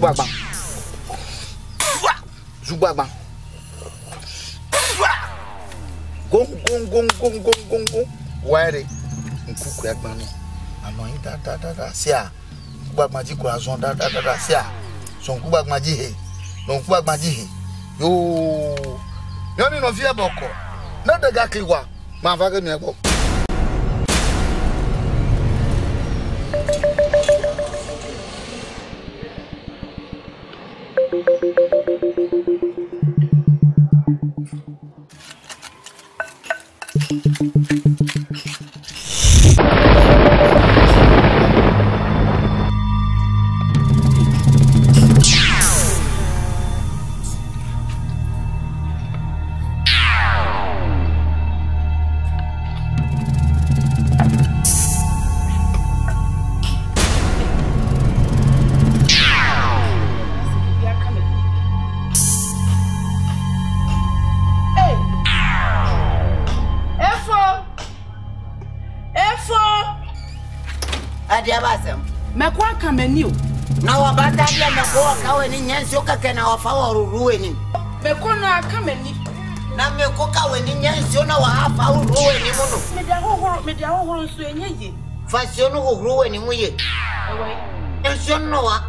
Zugba Zugba Gong gong gong gong gong gong gong. Wɛre ŋkuku agba nɔ. Anɔ anyi da da da da sia. Ŋkugbagba dzi ko azɔ da da da da sia. Zɔ ŋkugbagba dzi he. Nɔ ŋkugbagba dzi he. Yoo. Nyɔnu nɔvia bɔkɔ. Ne ɖe gakli wa, mava ge mia gbɔ. Mɛkɔ aka m'ani o. Na wɔbata deɛ mɛkɔ ɔka w'ani nyɛ nsuo kɛkɛ na wɔfa wɔruru w'ani. Mɛkɔ no aka m'ani. Na mɛkɔ ka w'ani nyɛ nsuo na wɔafa woruru w'ani mu no. Mede ahohoro mede ahohoro nso ɛnyɛ yie. Fa nsuo no hohoro w'ani mu yie. Ɛwɔ yi. Nsuo no na wa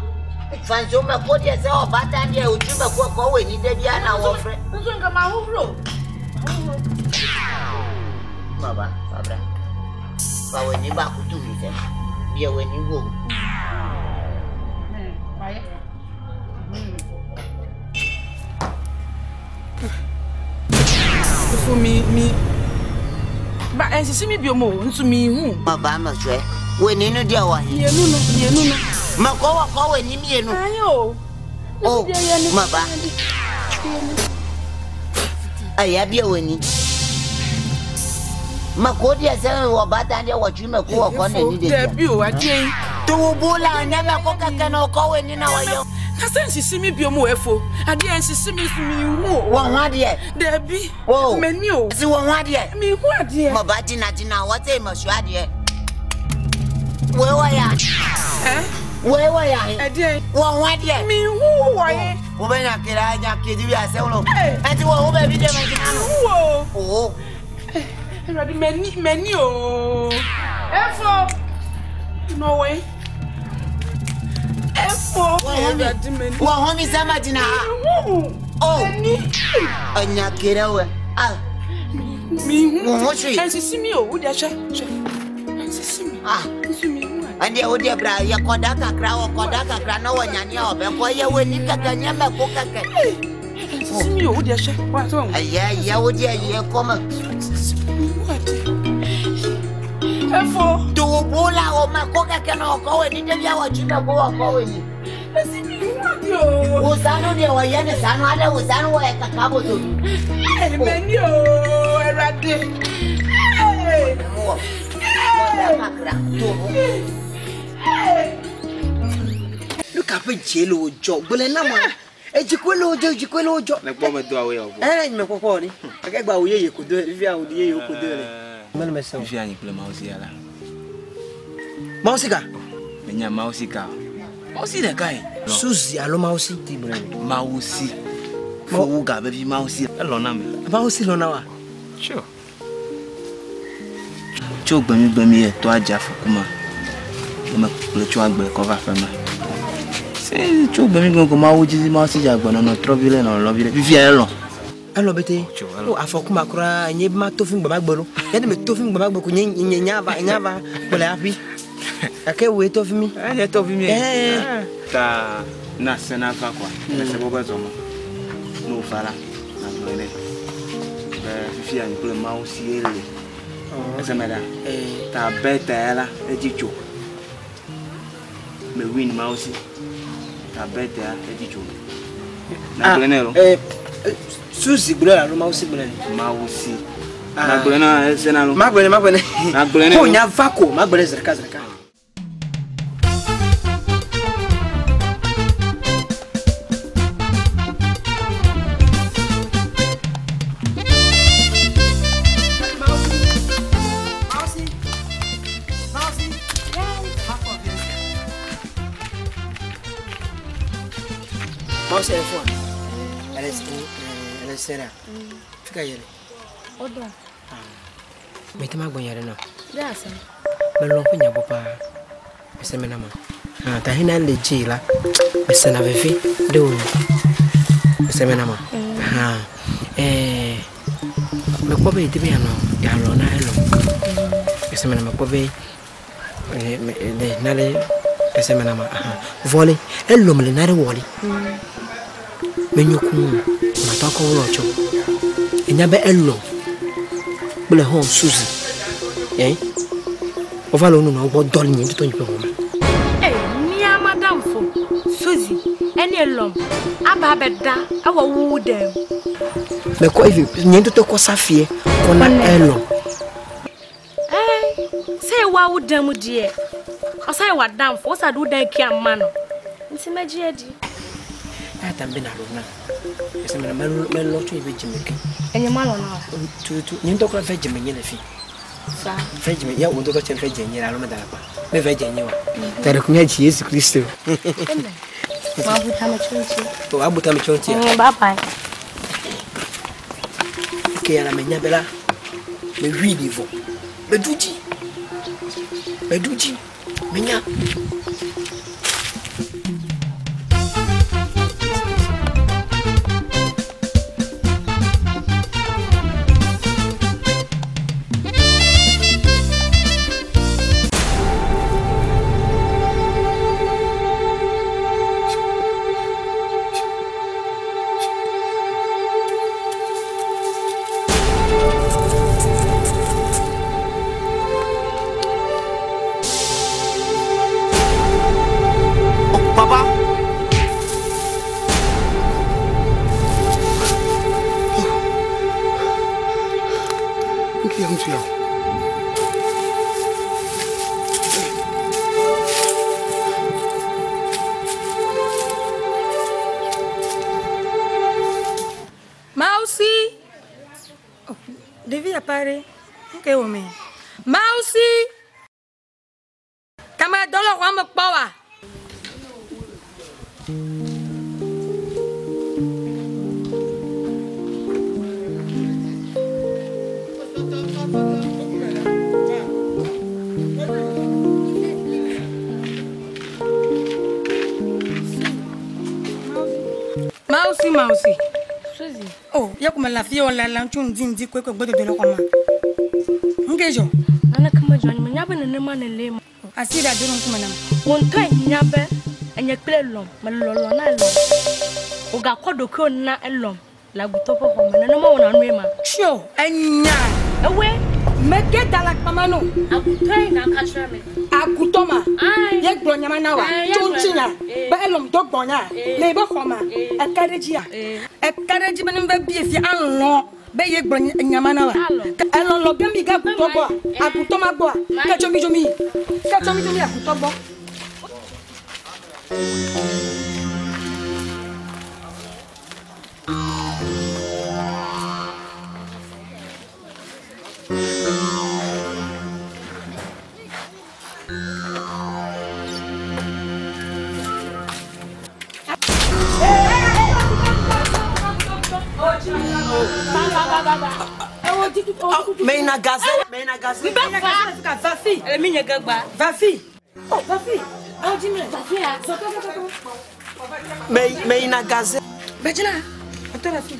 fa nsuo mɛkɔ deɛ sɛ ɔbata deɛ otwi mɛkɔ ɛkɔ w'ani da biara na wɔfrɛ. Nso nka ma ahohoro. Ahohoro. Baba fa bra. Fa w'ani baako to mi nsam. Deɛ w'ani wɔ mu. Nso mi mi ba ɛnsisi mi bio mu o nso mi hu. Baba mɛhwɛ w'ani no deɛ wɔ he. Mmienu no mmienu no. Mɛkɔ wɔ kɔ w'ani mmienu. Ayi o. O maba. Ɛyɛ bia w'ani. Mɛkɔ deɛ sɛ ɔbaatan deɛ wɔtwe mɛkɔ wɔ kɔ n'ani deɛ. Dabi o adeɛ yi. To wo bo la nyɛ mɛkɔ kɛkɛ na ɔkɔ w'ani na wɔyɛ. Na sɛ nsisi mi bio mu ɛfo adeɛ nsisi mi nso mi hu o. Wɔn ho adeɛ. Dabi. O. M'ani o. Si wɔn ho adeɛ. Mi hu adeɛ. Maba gyina gyina wɔte mɛsua adeɛ. Wei wɔ ya. Ɛ. Wei wɔ ya he. Ɛdeɛ. Wɔn ho adeɛ. Mi hu wɔ ye. Wobɛnya kera nya kedi bi asɛm no. Ɛnti wɔ ho baabi deɛ mɛgyina no. Hu o. Oo. Awurade m'ani m'ani o. Ɛfo. Na ɔwɔ yi. Ɛfo. Awurade m'ani. Wɔ ho mi sɛ mɛgyina ha. Mi hu. O. M'ani. Ɔnya kera wɛ. Ah. Mi hu. Wo ho hwee. Ɛnsisi mi o. Wo deɛ hwɛ hwɛ. Ɛnsisi mi. Ah. Nso mi hu ade. Ɛndeɛ wo deɛ bra yɛ kɔda kakra wɔ kɔda kakra na wɔnyane a ɔbɛkɔ yɛ w'ani kɛkɛ nyɛ mɛko kɛkɛ. Ɛnsisi mi o. Wo deɛ hwɛ. Wa sɛ wɔn. Ɛyɛ ɛyɛ wo deɛ yɛ kɔma. Ɛnsisi mi hu ade. Ɛfo. To wo bo la o mɛko kɛkɛ na ɔkɔ w'ani da bi a wɔtwe mɛko wɔkɔ w'ani. Ɛsi mi hu ade o. Wo sa no deɛ wɔyɛ ne sa no adɛ wo sa no wɔyɛ kaka boto bi. Ɛɛ m'ani o. Awurade. Ɛɛ. Wɔ kɔda kakra to ho. Nu ka ƒe dze le wodzɔ gblẽ na ma edzikue le wodzɔ edzikue le wodzɔ. Ne kpɔ me do awo ya o. Ɛ nyime kpɔkpɔ ni gake gba awu yeye ko do fifia awu yeye ko do le. Mele me se o. Fifia anyi kple Mawu si ya la. Mawu si ka. Menya Mawu si ka. Mawu si ɖeka ye. Suzi alo Mawu si ti gblẽ ni. Mawu si. Fowu ga vevi Mawu si. Elɔ na me. Mawu si lɔ na wa. Sure. Tso gbemigbemi ye tɔ adze afɔku ma. Ye me kplɔe tso agble kɔ va aƒe me. Se tso gbemigbemi ko Mawu dzi Mawu si dze agbe nɔnɔ trɔ vi ɖe nɔ lɔ vi ɖe. Fifia elɔ. Elɔ bete. Tso elɔ. O afɔku ma kura nye be ma to fi gbamagbe lo. Ye ne me to fi gbamagbe ko nye nye nya va nya va kple hafi. Gake woe tɔ fi mi. Enye tɔ fi mi. Ɛɛ. Ta na se na va kɔa. Ne se be zɔmɔ. Ne wòva la, na gblɔe nɛ. Be fifia anyi kple Mawu si ye le. Ese me ɖa. Ɛɛ. Ta bɛta ya la edzi tso. Me win Mawu si. Ta bɛta ya edzi tso. Na gblɔe nɛ lo. Ɛɛ Suzi gblẽ alo Mawu si gblẽ ni. Mawu si. Ah. Na gblɔe na ese na lo. Ma gblẽ nɛ ma gblẽ nɛ. Na gblẽ nɛ Ko lo. nya va ko ma gblẽ nɛ zi ɖeka zi ɖeka. Mawu se le fua. Ele ele sera. Fika yele. Odo. Mete ma gbɔnya ɖe nɔ. Dasa. Melɔ ƒe nya gbɔ paa. Mese me na ma. Ah, ta hina le dzi la. Mesena veve ɖe wo. Mese me na ma. Ah. Eh. Mekpɔ be yedi be yeanɔ yealɔ na elɔ. Mese me na mekpɔ be eh me le na le mese me na ma. Ah. Vɔli elɔ me le na ɖe wɔli. Menyo ku matɔ akɔ wlɔ tsɔ. Enya be elɔ kple hɔn Suzi. Eh? Wova le wo nɔnɔewo gbɔ dɔ le nye ŋutɔ nye ƒe xɔ me. Ee, mía madamfo Suzi ɛne Elɔm aba abɛda ɛwɔ wo dan mu. Mekɔ evi nye ŋutɔ kɔ safie kɔ na Elɔm. Ee, sɛ ɛwɔ wo dan mu deɛ, ɔsan yɛ w'adamfo, wosa de wo dan kia ma no. Nti mɛgye adi. Eya ta mbe nalɔ na. Ese me na melɔ tso yeƒe dzime ke. Enye malɔ na o. Tututu nye ŋutɔ kura ve dzime nye le fi. Sa. Ve dzime ya wo ŋutɔ tse ve dze nye la alo meda la kpa. Me ve dze nye wa. Ta ɖe kunya dzi Yesu Kristo. Amen. Mabu tame tso ŋuti. O abu tame tso ŋuti. Bye bye. Ke ya la me nya be la me hui ɖi vɔ. Me ɖu dzi. Me ɖu dzi. Me nya. Papa. Nke ya ŋutu ya o. Mausi. Oh, ɖevi apa ɖe. Nke wɔ me. Mausi. Kame dɔ le xɔa me kpɔ wa. Mausi, Mausi. Suzy. Oh, ya kuma lafiya wala la ŋutsu ŋdi ŋdi koe koe gbedodo le xɔme. Nke dzɔ. Naneke medzɔ anyi menya be nenema nèle ma. Asi ɖe ado ɖe ŋkume nam. Wò ŋutɔe nya be enye kple Elɔm melɔlɔ na Elɔm. Wògakɔ ɖokuiwò na Elɔm le agutɔ ƒe xɔme. Nenema wɔna nue ma. Tso enya. Ewoe. Mege da le akpama no. Agutɔe naka kyerɛ me. Agutɔ ma. Ayi. Ye gblɔ nyama na wa. Ayi, ye Tso gblɔ ŋutinya. nya. Ee. Be Elɔm do gbɔ nya. Ee. Le yibe xɔme. Ee. Eka ɖe dzia. Ee. Eka ɖe dzi be ne va bie fia alɔ be ye gblɔ nyama na wa. Alɔ. Ke elɔlɔ be mi ga agutɔ gbɔa. Ee. Agutɔ ma gbɔa. Ma Ke tso mi dzo mi. Ke tso mi dzo mi agutɔ gbɔ. Meyina gaze. Meyina gaze. Va fi. Ele mi nye gegba. Va fi. Oh, va fi. Oh, dis-moi. Va fi ya. Meyina gaze. Bedzina, atɔ ɖe afi.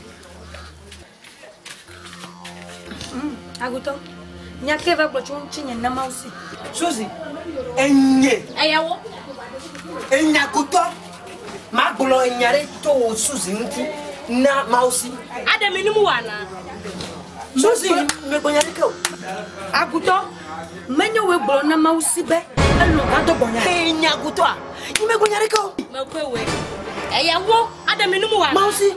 Agutɔ, nya ke va gblɔ tso ŋutinye na Mawu si. Suzy. Enye. Eyawo. Enya gutɔ. Magblɔ enya ɖe tso wò Suzy ŋuti na Mawu si. Aɖe mi numu wɔna. Suzy megblɔ nya ɖeke o. Agutɔ, menye woe gblɔ na Mawu si be elɔ va do gbɔnya. Enya gutɔa. Nyi megblɔ nya ɖeke o. Mekɔe woe. Eyawo. Aɖe mi numu wɔna. Mawu si.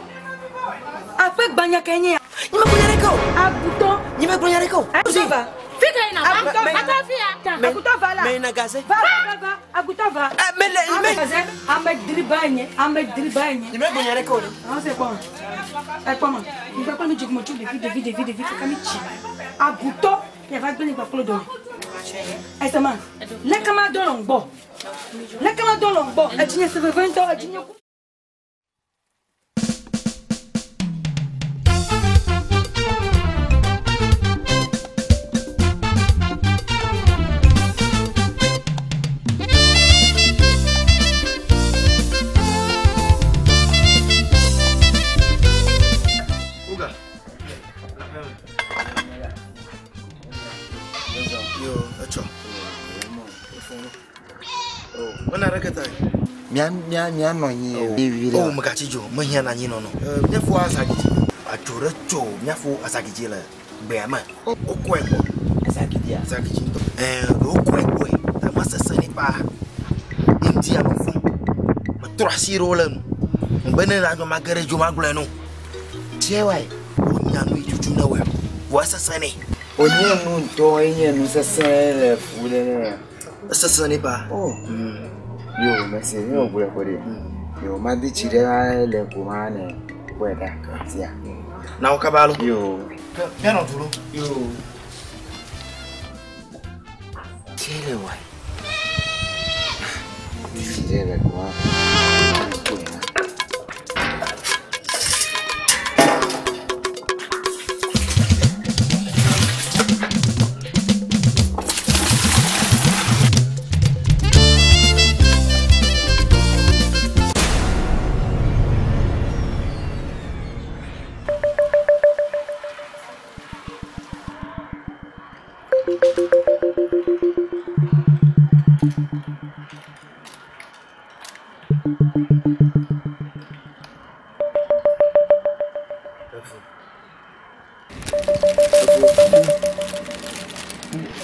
Aƒe gbanya ke nye ya. Nyi megblɔ nya ɖeke o. Agutɔ. Nyi megblɔ nya ɖeke o. Agutɔ va. Fi ka yina? Agutɔ va. Ata fi ya. Agutɔ va la. Meyina gaze. Va va va. Agutɔ va. Mele Ame gaze. Ame driba nye. Ame driba nye. Nyi megblɔ nya ɖeke o ɖe. Àwọn se kpɔ ma. Ekpɔ ma. Nígbà kpɔ mi dzi tso ɖevi ɖevi ɖevi ɖevi kaka mi tsi. Agutɔ yava gbe nígbà kpɔ dome. Ɛsɛ ma. Leke ma dɔ lɔ ŋgbɔ. Leke ma dɔ lɔ ŋgbɔ. Edzi nye se veve ŋutɔ. Edzi nye ku. Mia mia mia nɔ anyi. O megatsi dzo, mehiã na anyinɔnɔ. Míafo azãgidzi. Adzo ɖe tso míafo azãgidzi le gbea me. Wokɔe gbɔ. Azãgidzia? Azãgidzi ŋutɔ. Wokɔe gbɔe. Ema sesẽ nɛ paa. Ye ŋuti ame fɔ. Metrɔ asi ɖe wo le nu. Ŋgbe ne la mage ɖe dzo magblɔe no. Tse wae. Wonya nu yi tutu ne wɔe. Vɔ esesẽ nɛ. Wònye nu ŋutɔ enye nu sesẽ le fu ɖe nɛ. Esesẽ nɛ paa. Oh. Yo, mese ne wògblɔe ƒo ɖe. Yo, madi tsi ɖe le goma ne kpɔe ɖa sia. Na wo kaba lo. Yo. Míanɔ du lo. Yo. Tse le wae. Di tsi ɖe le goma kpɔe ɖa.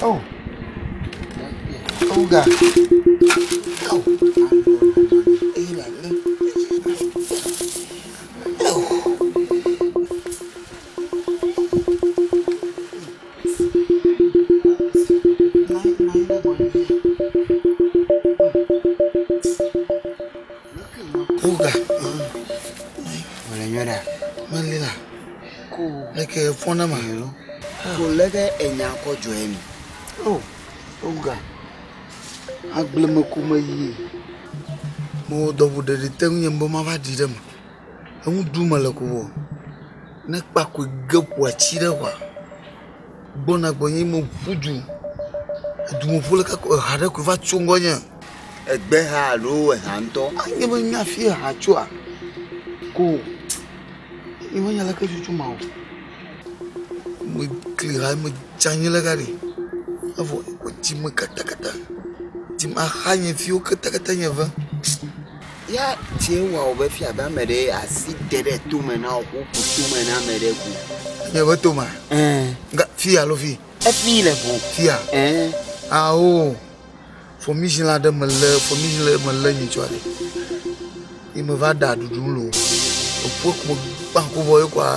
Oh. Ouga. Oh. Eh là là. Oh. Ouga. Wòle nyuie ɖea? Meli la. Leke fɔna ma. Ko leke enya kɔ dzɔe mi. Oh, Ouga. Agblemeku me yi. Mewɔ dɔʋu ɖeɖi te ŋunye be mava ɖi ɖe me. Eŋu ɖum mele ko wɔ. Ne kpakoe ge ƒo atsi ɖe xɔa. Gbɔna gbɔnye meƒu du. Edumeƒu ɖeka ko eha ɖe koe va tso ŋgɔnye. Egbe ha alo eha ŋutɔ? Nye be nya fi eha tsoa. Ko nye menya leke tutu ma o. Mekli ha medze anyi le ga ɖe. Evɔ dzime katakata. Dzime axa nye viwo katakata nye ve. Ya tsie wɔ wo be fia be ame ɖe asi te ɖe tome na wo ƒoƒo tome na ame ɖe ko. Nye be toma? Nga fi alo fi? Efi le ƒo. Fia? Awo. Fɔmizila aɖe mele fɔmizila mele nyitsɔ aɖe. Ye meva ɖa ɖuɖu lo. Eƒe ko gbã ko vɔ ye koa.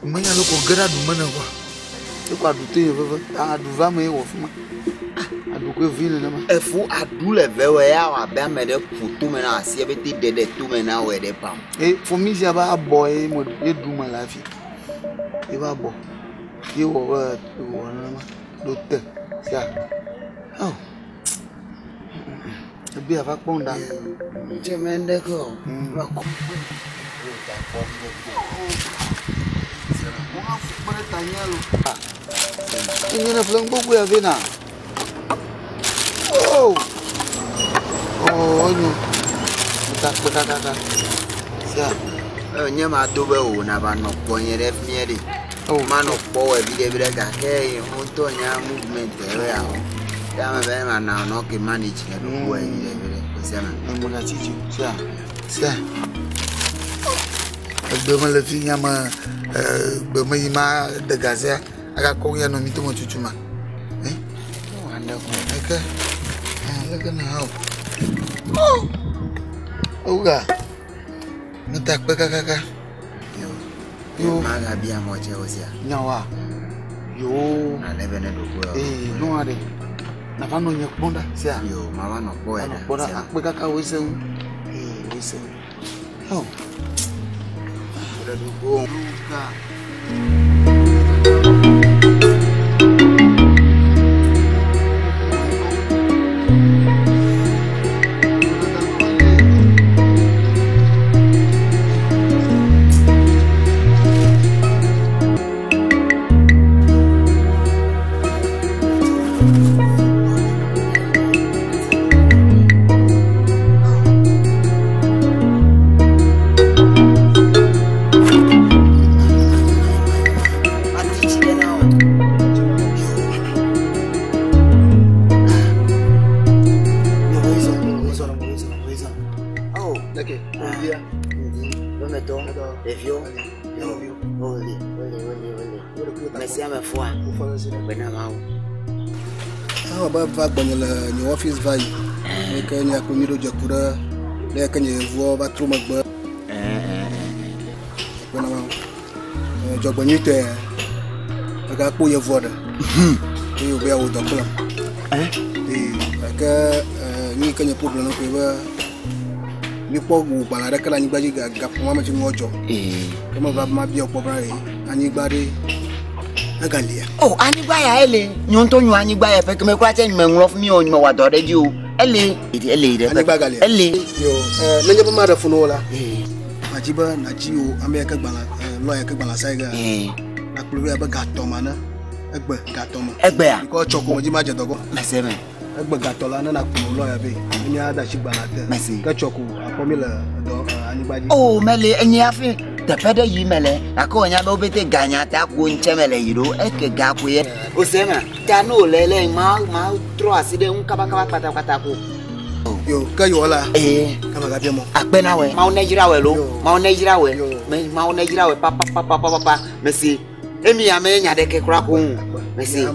Menya le ko ge ɖe aɖu me ne koa. Ye ko aɖu te nye veve. Aɖu va me ye wɔ fi ma. Aɖu koe vi nenema. Efu aɖu le ve wɔ ya wɔ abe ame ɖe ƒo tome na asi ebe te ɖe ɖe tome na wɔ ɖe pam. E fɔmizia be abɔ ye me ye ɖu me le hafi. Ye be abɔ. Ye wɔ be wɔ nenema. Ɖo te sia. Oh. Ebi ava kpɔm ɖa. Tse me ŋɖe ke o. Mekɔ. Nye ne ƒle gbogbo ya vi na. Oh. Oh, onyo. Takpe kakaka. Sia. Nye ma do be o na va nɔ kpɔ nye ɖe fi mie ɖe. Ma nɔ kpɔ wɔ vi ɖe vi ɖe gake ŋutɔ nya movement ɖe ya o. Ya me be ma na nɔ ke manage le ɖokuiwò vi ɖe vi ɖe. O sia me. Megatsi dzi. Sia. Sia. Egbe me le fi nya me gbe me yi ma de gazea agakɔ ya nɔ mi to me tutu ma. Eh? Eke. Leke na ha o. Oh. Ouga. Metakpe kakaka. Yo. Magabia mɔ tse o sia. Nyawa. Yo. Ale be ne ɖokuiwò. Eh, nua ɖe. Nava nɔ nye kpɔm ɖa sia. Yo, mava nɔ kpɔ ya ɖa. Kpɔ ɖa akpe kaka woe se ŋu. Eh, woe se ŋu. Oh. Ɖe ɖokuiwò. Ouga. Wezɔ. Oh. Ok, ŋdia. Ŋdi, ƒemetɔ, ɖeviwo, wole, wole, wole, wole. Ame sia ame fɔa. Akpe na Mawu. Ewɔ be va gbɔnye le nye ɔfisi va yi. Eye ke nye kple mi ɖo dze ku ɖe ɖe ke nye yevuawo va trɔ megbe. Akpe na Mawu. Dzɔgbenyuitɔe megakpɔ yevua ɖe. Eye wòbe yeawɔ dɔ kplam. Eye gake nu yi ke nye problem koe be míkpɔ wò gbalẽ aɖeke le anyigba dzi gaƒoƒo ma me tsi nua dzɔ. Ke meva be mabia wò kpɔ be anyigba ɖe egalia. O anyigba ya ele nye ŋutɔ nyo anyigba ya ƒe keme kura tse meŋlɔ fi mi o mewɔ dɔ ɖe edzi o. Ele ele ɖe. Anyigba galia. Ele. Yo nenye be maɖe fu na wo la, madzi be nàdzi wò ame ya ke gbalẽ lɔ ya ke gbalẽ sa yi ge. Nakplɔe vɛ abe gatɔ ma ne egbe gatɔ me. Egbea. Bikɔ tsɔ ko medzi madze dɔ gɔ. Mese me. Egbe gatɔ la ne nakplɔ lɔ ya vɛ ne míada asi gbalẽa te. Mese. Ke tsɔ ko akpɔ mi le dɔ anyigba dzi. O mele enye hafi teƒe ɖe yi mele gake wònya be wo pete ganya ta ko ŋtsɛ mele yi ɖo eke ga koe ye. O se ma ta ne wòle le ma ma trɔ asi ɖe ŋu kabakaba kpatakpata ko. Yo ke yɔ la. Ee. Kama gabia mɔ. Akpe na wɛ. Mawu ne dzra wɛ lo. Mawu ne dzra wɛ. Me Mawu ne dzra wɛ papapapapapa. Mesi emi ame nya ɖeke kura ko ŋu. Mesi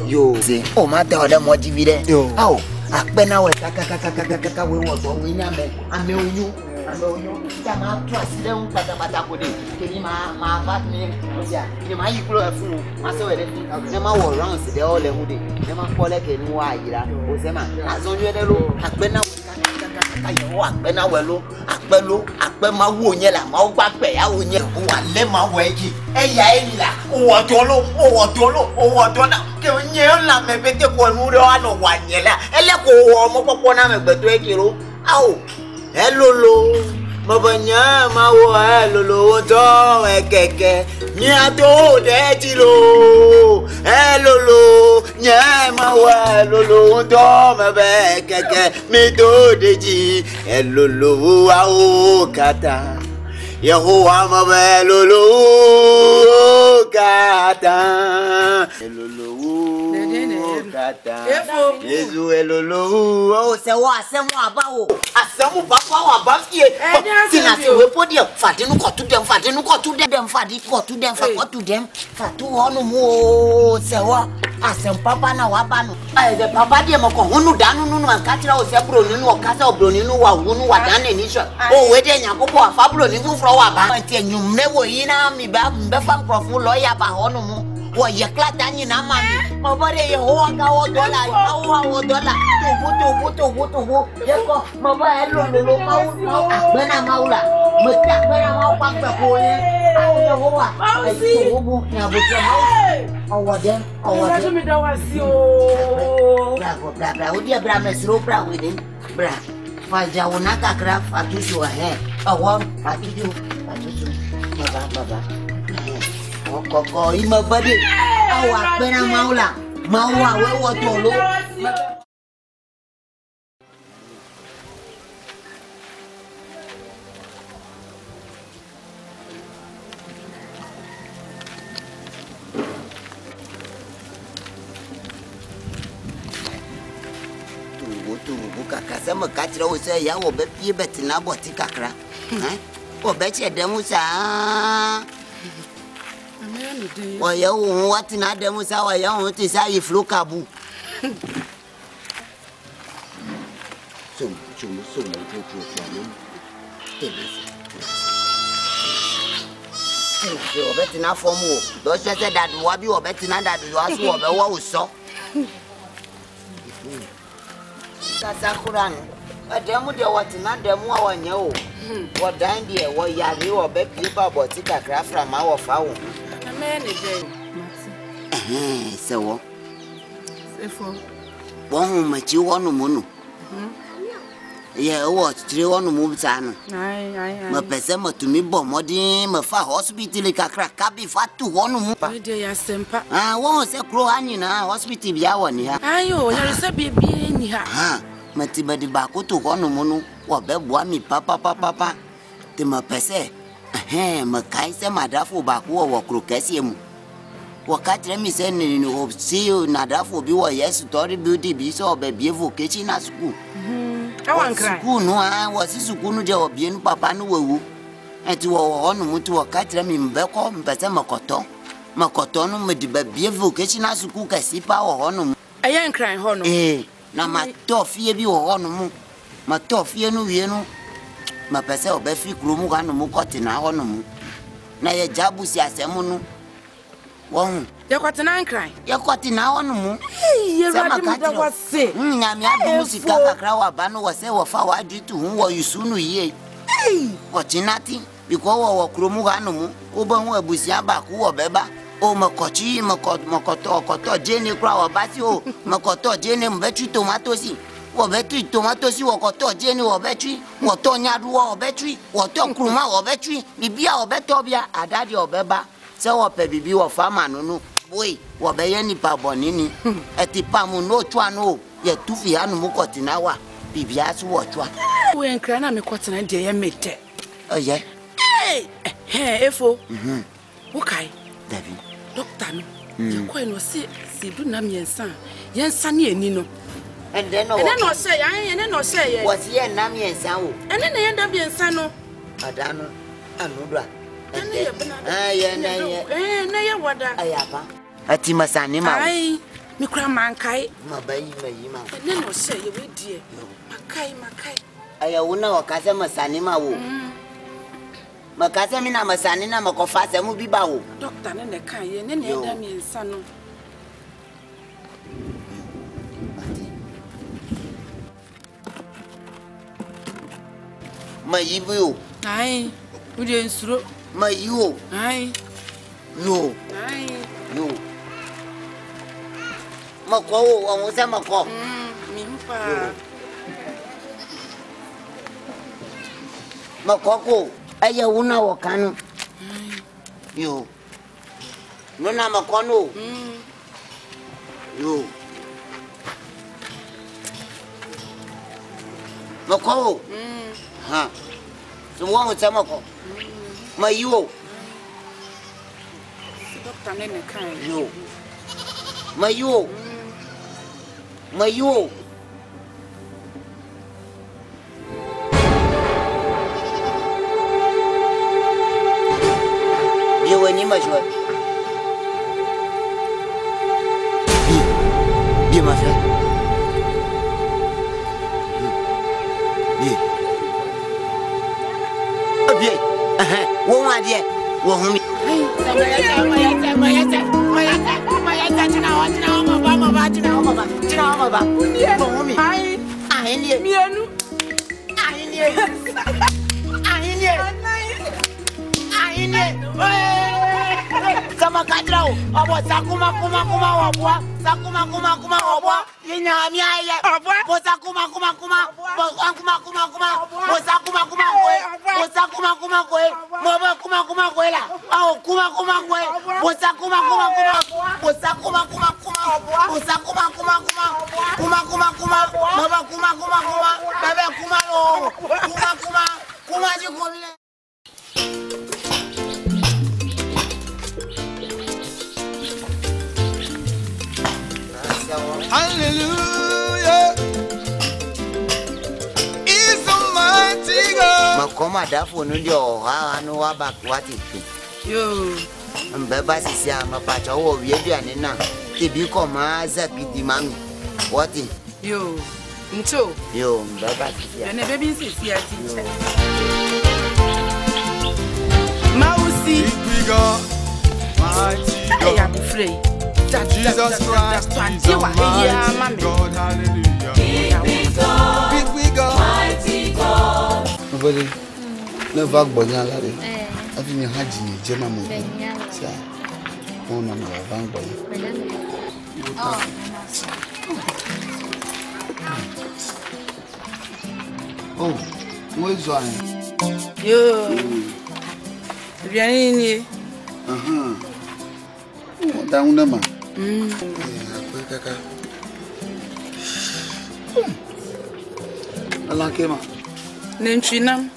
yo. O ma tɛ wɔ ɖe mɔ dzi vi ɖe. Awo akpe na wɛ kakakakakaka wɛ wɔ dɔ wɛ nye ame amewo nyo amewo nyo. Ta ma trɔ asi ɖe ŋu kpatakpata ko ɖe. Ke mi ma ma va mi sia nye ma yi klo efu ma se wɛ ɖe fi. Ne ma wɔ rounds ɖewo le ŋu ɖe. Ne ma kpɔ leke nu wa yi la. O se ma azɔ nyuie ɖe lo. Akpe na wɛ kakakakaka Yehowa akpe na wɛ lo. Akpe lo akpe Mawu wònye la Mawu ƒe akpe ya wònye. Yehowa lé Mawu edzi. Eya ye la wòwɔ dɔ lo wòwɔ dɔ lo wòwɔ dɔ na ke nye lãme pete ko nu ɖewo anɔ wɔ anye la ele ko wɔ mɔkpɔkpɔ na amegbetɔ eke lo. Awo elolo mebe nye Mawu elolo ŋutɔ ekeke míado ɖe edzi lo elolo nye Mawu elolo ŋutɔ mebe ekeke mído ɖe edzi elolo awo katã. Yehowa mebe elolo katã elolo katã Yesu elolo o sɛwɔ asɛmu aba o asɛmu papa o aba fie tina si wo po deɛ fadi nu kɔtu dɛm fadi nu kɔtu dɛm fadi kɔtu dɛm fa kɔtu dɛm fatu hɔ nom o sɛwɔ asɛm papa na waba no ɛdɛ papa deɛ mɔkɔ hunu danu nu nu anka kyerɛ wo sɛ broni nu ɔka sɛ broni nu wa wu nu wa dan n'ani sɔ o wo deɛ Nyankopɔn afa broni foforɔ wa ba nti enyumre wɔ yi na mi ba mbɛfa nkurɔfo lɔya ba hɔ nom wɔyɛ klata nyinaa ma mi mɔbɔ de Yehowa ka wɔ dɔ la Mawu awɔ dɔ la tobo tobo tobo tobo yekɔ mɔbɔ elololo Mawu Mawu akpe na Mawu la mete akpe na Mawu ƒe akpe ko nye awo Yehowa eyi tobo nyabotsɔ Mawu ɔwɔ dɛ ɔwɔ dɛ. Bra bra bra wo deɛ bra mesro bra wo de bra fadzawo na kakra fatutu ɛhɛn ɔwɔ fatutu fatutu baba baba kɔkɔ imegbe ɖe awɔ akpe na Mawu la Mawu awɔe wɔ tɔ lo. Turubu kakra sɛ meka kyerɛ wo sɛ ya wɔ bɛpie bɛtena abɔte kakra wɔ bɛkyɛ dɛm saa wɔyɛ wo ho watena dɛm saa wɔyɛ wo ho te sɛ ayeflo kabu som som som tototɔ tena ase tena ase wɔbɛtena fam o dɔhyɛ sɛ dadowa bi wɔbɛtena dadowa so wɔbɛwɔ wo sɔ kasa kora no ɛdɛm deɛ wɔtena dɛm a wɔnyɛ o wɔdan deɛ wɔyare wɔbɛpie ba abɔte kakra frama wɔfa wo ho. Sɛ wɔ wɔn ho makyi hɔ nom no yɛ wɔ kyerɛ hɔ nom saa no mepɛ sɛ matumi bɔ mmɔden mefa hospital kakra ka bi fa to hɔ nom wɔn sɛ kuro ha nyinaa hospital bia wɔ ne ha mete mede baako to hɔ nom no wɔbɛboa mi papapapapa nti mepɛ sɛ mekae sɛ madafo baako wɔ wɔ kuro kɛseɛ mu wɔka kyerɛ me sɛ si nadafo bi wɔ yɛ story building bi sɛ ɔbɛbie vocational school. Ɛwɔ Nkran. Sukuu nu hã wɔ si sukuu nu deɛ wɔ bie nu papa nu wɔ wu. Eti wɔ wɔ hɔ nom ti wɔ ka kyerɛ mi mbɛ kɔ mpɛ sɛ mekɔtɔ. Mekɔtɔ no mede bɛ bie vocational sukuu kɛse paa wɔ hɔ nom. Ɛyɛ Nkran hɔ no. Ee, na matɔ fie bi wɔ hɔ nom. Matɔ fie no wie no, mepɛ sɛ ɔbɛfi kurom hɔ anom kɔtena hɔ nom. Na yɛgya abusi asɛm no. Wɔn. Yɛkɔtena Nkran. Yɛkɔtena hɔ nom. Ee, Awurade meda wo ase. Nyame adom sika kakra wɔ aba no wɔ sɛ wɔfa w'adwe to ho wɔ yusu no yie. Ɔkyena te because wɔ wɔ kurom hɔ anom wobɛhu abusua baako wɔ bɛba. O mekɔkyi mekɔ mekɔtɔ kɔtɔ gyeene kora wɔba si o mekɔtɔ gyeene mebɛtwi tomatosi. Wɔbɛtwi tomatosi wɔkɔtɔ gyeene wɔbɛtwi wɔtɔ nyadoa wɔbɛtwi wɔtɔ nkuruma wɔbɛtwi bibia wɔbɛtɔ bia ada deɛ ɔbɛba sɛ wɔpɛ biribi wɔfa ma no no boy wɔbɛyɛ nipa bɔne ni ɛti pam no otwa no o yɛtu fi hanom kɔtena hɔ a biribia so wɔtwa. Woyɛ Nkran na mekɔtena deɛ ɛyɛ me dɛ. Ɔyɛ. Ee, ɛhɛn efo. Wokae? Dabi. Dɔkta no, yɛkɔe no ɔse sɛ edu nna mmiɛnsa a yɛnsane ani no. Ɛndɛ na Ɛnɛ na ɔhyɛ yɛn, ae, ɛnɛ na ɔhyɛ yɛn. Wɔse yɛ nna mmiɛnsa o. Ɛnɛ na yɛ nna mmiɛnsa no. Ɔda no ano do a. Ɛnɛ yɛ bena da. Ɛyɛ ɛnɛ yɛ. Ɛɛ, ɛnɛ yɛ wada. Ɛyɛ apa. Ɛti masane ma wo. Ae, me kura mankae. Ma ba yi ma yi ma wo. Ɛnɛ na ɔhyɛ yɛ wei deɛ. Makae, makae. Ɛyɛ wo na ɔka sɛ masane ma wo. Maka sɛ me na masane na makɔfa asɛm bi ba wo. Dɔkta ne na ɛka yɛ, ne na ɛda mmiɛnsa no. Ma yi bi o. Ae, wo deɛ nsuro. Ma yi o. Ae. Yo. Ae. Yo. Makɔ o, ɔho sɛ makɔ. Mehu paa. Makɔ ko, ɛyɛ wo na wɔka no. Yo. No na makɔ no o. Yo. Makɔ o. Ha. So wɔn sɛ makɔ. Ma yi o. Dɔkta ne ne kan. Yo. Ma yi o. Ma yi o. Bie w'ani ma hwɛ. Bie. Bie ma hwɛ. Bie. Bie. Ɛhɛn. Wɔn ho adeɛ. Wɔn ho mi. Mmienu. Sama kadra o, ọbọ sakuma kuma kuma ọbọ, sakuma kuma kuma ọbọ, yinyami ayẹ, mo sakuma kuma kuma, mo kuma kuma kuma, mo sakuma kuma koe, mo sakuma kuma koe, mo bẹ kuma kuma koe la, awo kuma kuma koe, mo sakuma kuma kuma, mo sakuma kuma kuma, mo sakuma kuma kuma, kuma kuma kuma, mo bẹ kuma kuma kuma, bẹ bẹ kuma lo, kuma kuma, kuma ji komi lẹ. Hallelujah. He's a mighty God. Makɔma dafo no deɛ ɔha no waba wate fi. Yoo. Mbɛba sisi a mapakyɛ wɔ wie aduane no a ebi kɔ maa sɛ pidi ma me. Wɔte. Yoo. Nto. Yoo mbɛba sisi a. Ɛnɛ bɛbi nsisi ati nkyɛ. Mawusi. Big God, mighty Ɛyɛ God. abofra yi. Jesus Christ is a mighty God. Hallelujah. Big big God. Nobody. Ne va gbɔnya la ɖe. Hafi nye hã dzinye dze ma me ʋu. Sia. Mo nɔ vava gbɔnya. Oh, wo zɔ anyi. Yoo. Aduane yi nie. Ahan. Wo da ŋu ne ma. Akpe kaka. Elã ke ma. Nantwi nam.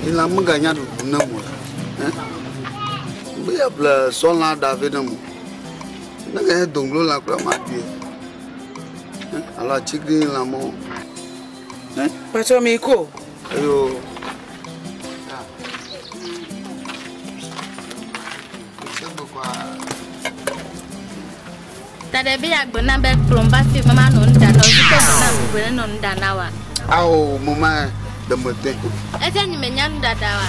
Elã meganya ɖuɖu ne mo la. Be ya ƒle sɔlã ɖa vɛ ne mo. Ne ke donglo lã kura ma ɖui. Alo atiglinyi lã mɔ. Patsɔ mi ko. Ayo. Ta ɖe be ya gblɔ na be kplɔm va fi mama nɔ nu ɖa na wo. Zikpe gblɔ na bubu ne nɔ nu ɖa na wa. Awo mo ma deme te. Efia nyi me nya nu ɖaɖa wa.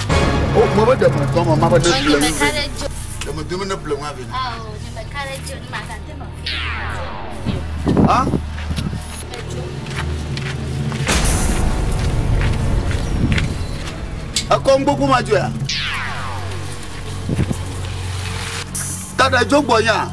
O mo be deme tɔ mo ma be ne Ɔ, nye ble me nu. ka ɖe dzo. Deme te me ne ble ŋua vi. Awo nye me ka ɖe dzo ne ma gate nɔ fi. Ha? Ekɔ ŋgbogbo ma dzo ya. Tade dzo gbɔ nya.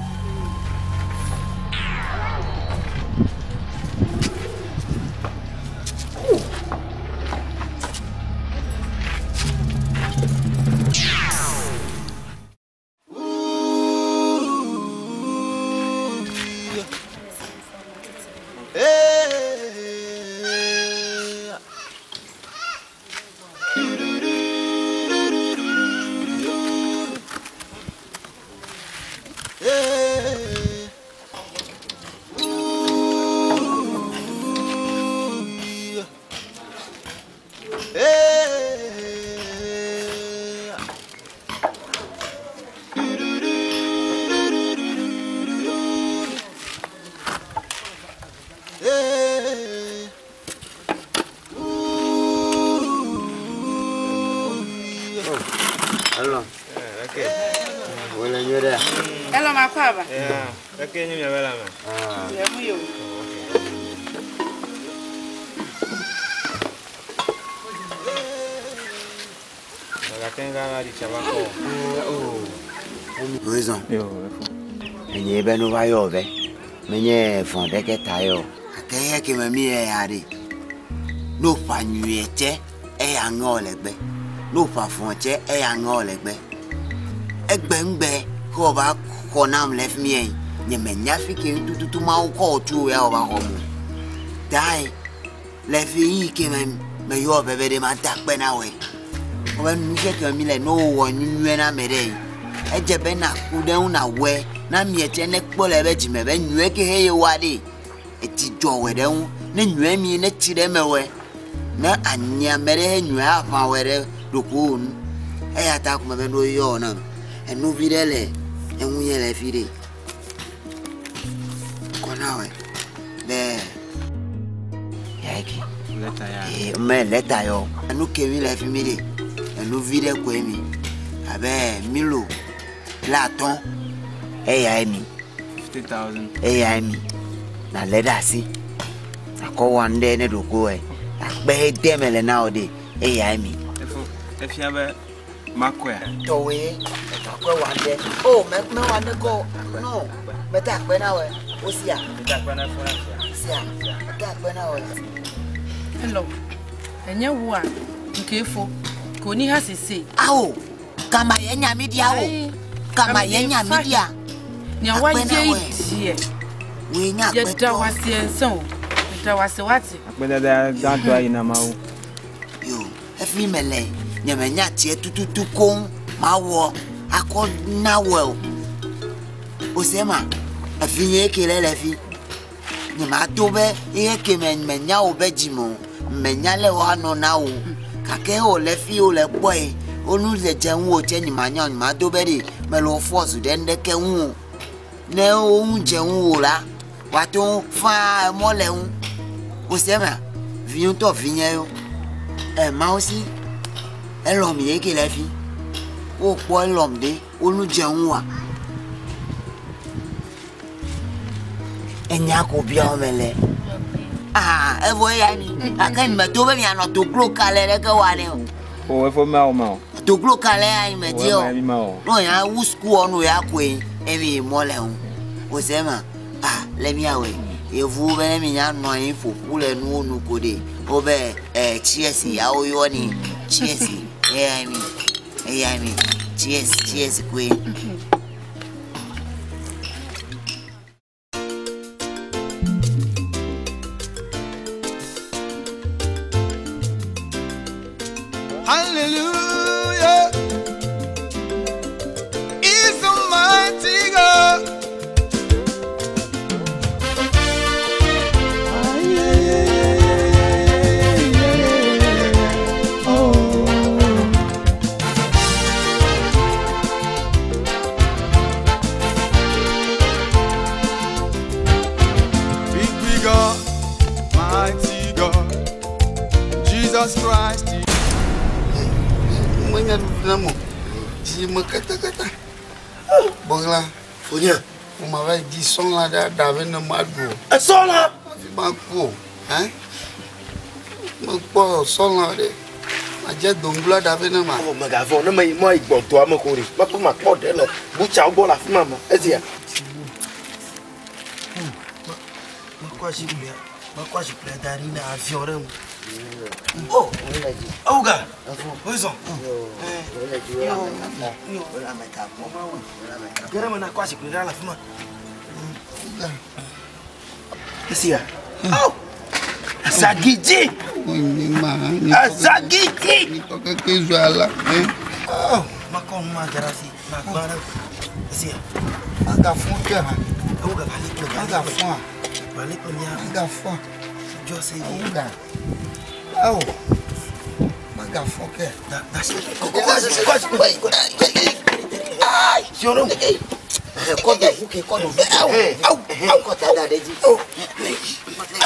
Elɔ. Wole nyuie ɖea? Elɔ ma kɔ aba. Eke nye miabe la me. Yɛ mu yi o. Magate nga va di tsaba kɔ. Wezɔn. Enye be nu va yɔ vɛ. Menye vɔ̃ ɖeke ta yɔ. Gake eya ke me mi yɛ ya ɖe. Ne woƒã nyuie tsɛ, eya ŋe le gbe. Ne woƒã vɔ̃ tsɛ, eya ŋe le gbe. Egbe ŋgbe ke wova xɔ nam le fi mi ye, nye menya fi ke tututu mawu kɔ wò tso ya wova xɔ mo. Tae le fi yi ke me meyɔ vɛ be ɖe ma da akpe na wɔe. Wobe nu ke ke mi le ne wowɔ nu nyuie na ame ɖe yi. Edze be naku ɖe ŋu nawɔe na mie tsɛ ne kpɔ le ebe dzime be nyuie ke he ye wɔa ɖe. Etsi dzɔ wɔe ɖe ŋu. Ne nyuie mi ne tsi ɖe eme wɔe. Ne anyi ame ɖe he nyuie aʋã wɔe ɖe ɖokuiwò nu. Eya ta ko me be ne woyɔ wò nam. Enuvi ɖe le eŋu nye le fi ɖe. Kɔ na wɔe. Be ya ke. Lɛta ya. Ee, me lɛta yɔ. Enu ke mi le fi mi ɖe. Enuvi ɖe koe mi. Abe milo 5 eyae mi. 50,000. Eyae mi. Nalé ɖe asi. Nakɔ wɔ nu ɖe ne ɖokuiwòe. Akpe de me le na wò ɖe. Eyae mi. Efo efia be makɔea. Tɔwoe akɔe wɔ nu ɖe. O me me wɔ nu ɖe kɔ no. Mete akpe na wɔe. O sia. Mete akpe na fo na sia. Sia. Mete akpe na wɔe. Elɔ. Enye woa nke fo. Ko ni ha sese. Awo. Kama ye nya mi dia o. Kama ye nya mi dia. Nya wa Akpe na ye wɔe. die. Woe nya Yɛ akpetɔ. da wa se nsɛn o. Yɛ da wa se wate. Akpedada gãtɔ ayi na mawu. Yo, efi me le nye me nya tie tututu koŋ mawɔ akɔ na wɔe o. O se ma, efi nye ke le le fi. Nye ma to be eye ke me me nya wo be dzime o. Me nya le woanɔ na wo. Gake wo le fi wo le kpɔe. Wo nu le dze ŋu o tse nye ma nya o. Nye ma do be ɖe me le wo fɔzu ɖe nuɖeke ŋu o. Ne wo ŋu dze ŋu o la, woate ŋu faa emɔ le ŋu. O se ma, vi ŋutɔ vi nye yo. Ɛ mawo si elɔm ye ke le fi. Wokpɔ elɔm ɖe wo nu dze ŋu wa. Enya ko bia wo me le. Ah, evɔ eya mi. Gake mi meto be mianɔ toglo ka le ɖeke wa ne o. O efo ma o ma o. Toglo ka le ya mi me di o. O ema mi ma o. No ya wu sukuɔ no ya koe emi mɔ le ŋu. O se ma, ah le miawoe. Yevuwo be ne mi nya nɔ anyi ƒoƒu le nuwo nu ko ɖe. Wo be ɛ cheers ya woyɔ ni cheers eya mi eya mi cheers cheers koe. Hallelujah. He's a mighty God. Jesus Christ. Menya ɖuɖu na mo. Dzi me katakata. Bɔgla. Fonye. Mo ma va yi di sɔla ɖe aɖa vɛ ne ma ɖu o. Esɔla. Hafi ma ku o. Hɛn? Mekpɔ sɔla ɖe. Madze doŋglo aɖa vɛ ne ma. Ɔ megavɔ ne meyi mɔ yi gbɔdɔa me ko ɖe. Mekpɔ makpɔ ɖe le butsawo gbɔ le afi ma ma. Ezia. Mekɔ azikpuia, mekɔ azikpuia da ɖi na aviɔ ɖe ŋu. O, ewuga, wozɔ. Ge ɖe me nakɔ azikpui ɖa le afi ma. Esia. Oh! Azagidi. Azagidi. Keke zu ala. Oh, makɔ nu ma da ɖe asi, magbã ɖe. Esia. Agafɔ ke hã. Ewuga vali kple Agafɔa. Vali kple mía. Agafɔa. Dzɔ se yi. Ewuga. Awo. Magafɔ ke. Da da si. Kɔ kɔ kɔ. Ziɔ ɖe ŋu. Kɔ do ʋu ke, kɔ do ʋu ke. Awu, awu, kɔ ta da ɖe dzi.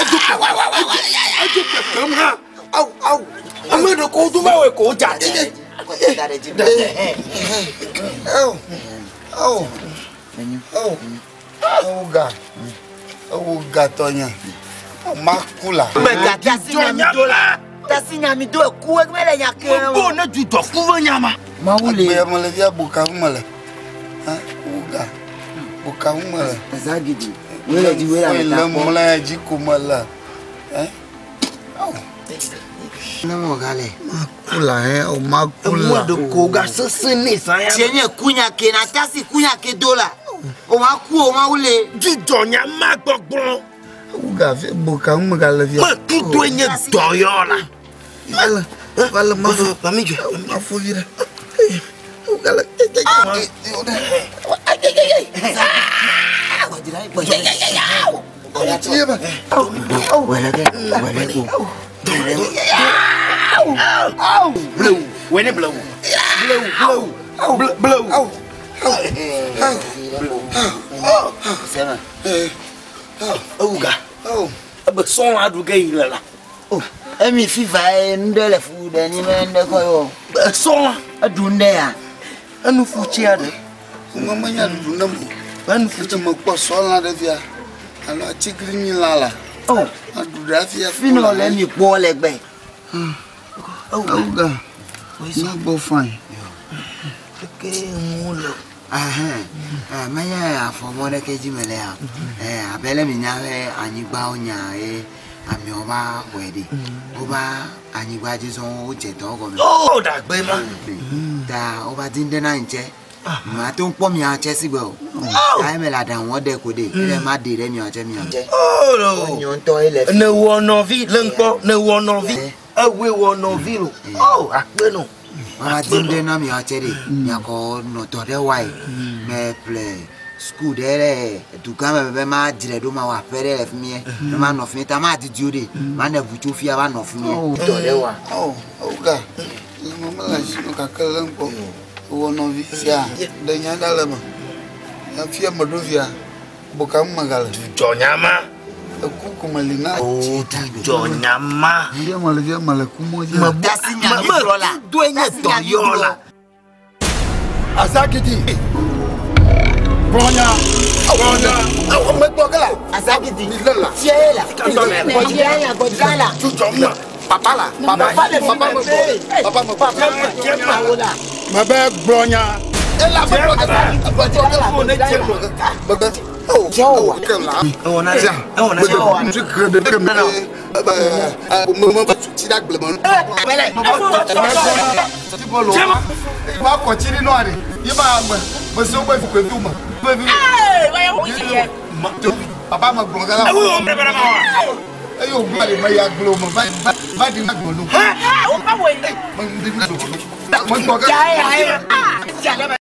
Edzo kekem hã. Awu awu. Ame ɖe ko do ma wɔ ko dza. Kɔ ta da ɖe dzi. Awo. Awo. Awo. Ewuga. Ewuga tɔnye. Makula. Mega tasi nyami do la. Tasi nyami do eku egbe le nya ke. Gbogbo ne dzudzɔ ku ve nyama. Mawu le. Agbe me le fia boka ŋu me le. Hã wuga. Boka ŋu me le. Azagidi. Wele dzi wele ame Le ta kpɔ. mlɛ dzi ko me le. Hã. Awo. Ne mo gale. Makula hɛ o makula. Emɔ ɖe ko ga sese ne zã ya. Tiɛ nye kunya ke na tasi kunya ke do la. O ma ku o ma wule. Dzudzɔ nyama gbɔgblɔ. Wuga fi boka ŋu me gale fia. Mekudoe nye dɔyɔla. Vale. Vale mafo. Mami dzɔ. Mafo vi ɖe. Wuga le. Wele ke wele ko. Blewu. Wene blewu. Blewu blewu. Blewu. Sɛmɛ. Ewuga. Ebe sɔla ɖu ge yi le la. Emi fifa ye nu ɖe le fu ɖe ni me nu ɖe kɔ yɔ. Sɔla. Eɖu nu ɖe ya. Enu fu tsia ɖe. Ŋu menya ɖuɖu ne mo. Enu fu tsi. Mekpɔ sɔla ɖe fia. Alo atiglinyi la la. Oh. Aɖu ɖe fia. Finɔ le mi kpɔ le gbe. Ewuga. Nagbɔ fain. Ke ŋu le. Ahɛn, menye afɔmɔ ɖeke dzi me le ya. Abe le mi nya be anyigbawo nya ye amewo va xɔe ɖi. Wova anyigba dzi zɔn wodze dɔ gɔme. O ɖagbe ma. Ta wova di ŋɖe na ŋtsɛ. Mate ŋu kpɔ mia tsɛ si gbe o. Ta eme le aɖaŋuɔ ɖe ko ɖe. Ele ma ɖe ɖe mia tsɛ mia. O. Wonyo ŋutɔ ye le fi. Ne wɔ nɔvi le ŋkpɔ ne wɔ nɔvi. Ewoe wɔ nɔvi lo. O akpe nɔ. Wova di ŋɖe na mia tsɛ ɖe. Miakɔ nɔ dɔ ɖe wa yi. Me ƒle suku ɖe le dugã me be ma dzre ɖo ma wɔ aƒe ɖe le fi mie. Be ma nɔ fi mie ta ma didi o ɖe. Ma ne ʋu tso fia va nɔ fi mie. Dɔ ɖe wa. Awo. Ewuga. Ŋu mele asi nu gake le ŋkpɔ. Ewɔ nɔvi sia. Ɖe nya ɖa le me. Fia me ɖo fia. Boka ŋu me gale. Dzudzɔ nyama. Eku ko me li na. O dzudzɔ nyama. Fia me le fia me le ku mɔ dzi. Tasi nyami gblɔ la. Mekudoe nye dɔyɔla. Azagidi. Gbɔnya. Gbɔnya. Awo me gbɔ ke la. Azagidi. Mi le la. Tiɛ ye la. Gbɔdzra la gbɔdzra la. Dzudzɔ ma. Papa la. Papa le fi Papa me gbɔ. Papa me gbɔ. Papa wo la. Mebe gblɔnya. Ela me gblɔ ke la. Gbɔdzra la gbɔdzra la. Bebe. Tiɛ wo wa. Ke la. Ewɔ na ɖe. Ewɔ na ɖe. Ŋutsu ke ɖe ke me. Ebe me me tsi ɖe agble me. Ma kɔ tsi ɖi nɔa ɖe. Ye ma me me so be koe vi me. Be vi. Papa me gblɔ ke la. Ewo wɔ mɛ bɛrɛ ma wa. Eye wògblɔ ɖe me ya gblɔ me va va ɖi na gblɔ no. Me ɖi na gblɔ no. Me gbɔ ke. Ya ya ya.